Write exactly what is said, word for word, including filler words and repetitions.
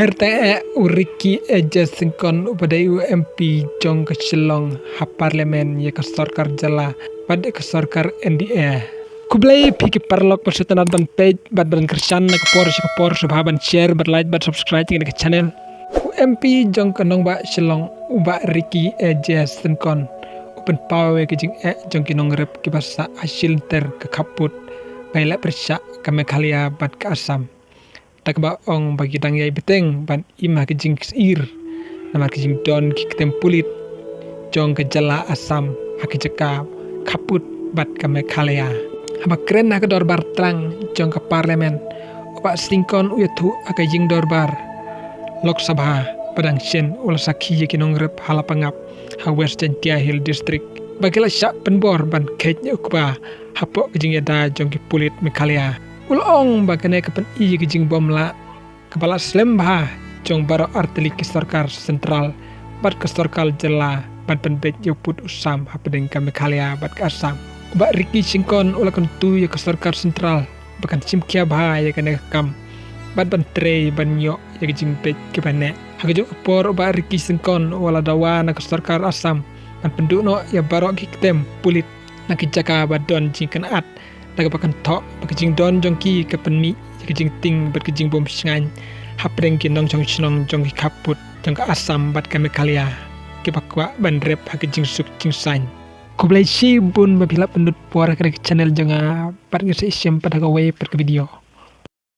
Ther teh eh u Ricky A J Syngkon uba dei u M P jong ka Shillong ha Parliament ïa ka sorkar jylla bad ïa ka sorkar N D A. Khublei phi ki paralok ba sngewtynnat ban peit bad ban kyrshan na ka por sha ka por, sngewbha ban share bad like bad subscribe ïa ka channel. U M P jong ka nongbah Shillong u Bah Ricky A J Syngkon u pynpaw ïa ka jingeh jong ki nongrep kiba sah ha shilynter ka khappud ba ïaleh pyrshah ka Meghalaya bad ka Assam. Da kaba ong ba ki dang ïai bteng ban im ha ka jingsyier namar ka jingdon ki ktem pulit jong ka jylla Assam ha ka jaka khappud bad ka Meghalaya. Haba kren ha ka dorbar tlang jong ka Parliament, u Bah Syngkon u ïathuh ha ka ïing dorbar Lok Sabha ba dang shen u la sakhi ïa ki nongrep ha Lapangap ha West Jaintia Hills District ba ki la shah pynbor ban kheit ïa u kpa hapoh ka jingïada jong ki pulit Meghalaya. U la ong ba kane ka pyni ïa ka jingbymlah kaba la slem bha jong baroh artylli ki sorkar central bad ka sorkar jylla ban pynbeit ïa u pud u sam hapdeng ka Meghalaya bad ka Assam. U Bah Ricky Syngkon u la kyntu ïa ka sorkar central ba kan shim khia bha ïa kane ka kam bad ban trei ban ïoh ïa ka jingbeit kaba neh. Ha kajuh ka por u Bah Ricky Syngkon u la dawa na ka sorkar Assam ban pynduh noh ïa baroh ki ktem pulit na ki jaka ba don jingkynad da kaba kan thoh ba ka jingdon jong ki ka pynmih ïa ka jingtieng bad ka jingbymshngaiñ hapdeng ki nongshong shnong jong ki khappud jong ka Assam bad ka Meghalaya kiba kwah ban rep ha ka jingsuk jingsaiñ. Khublei shibun ba phi la pynlut por ha ka channel jong nga bad ngin sa ïashem pat ha kawei pat ka video.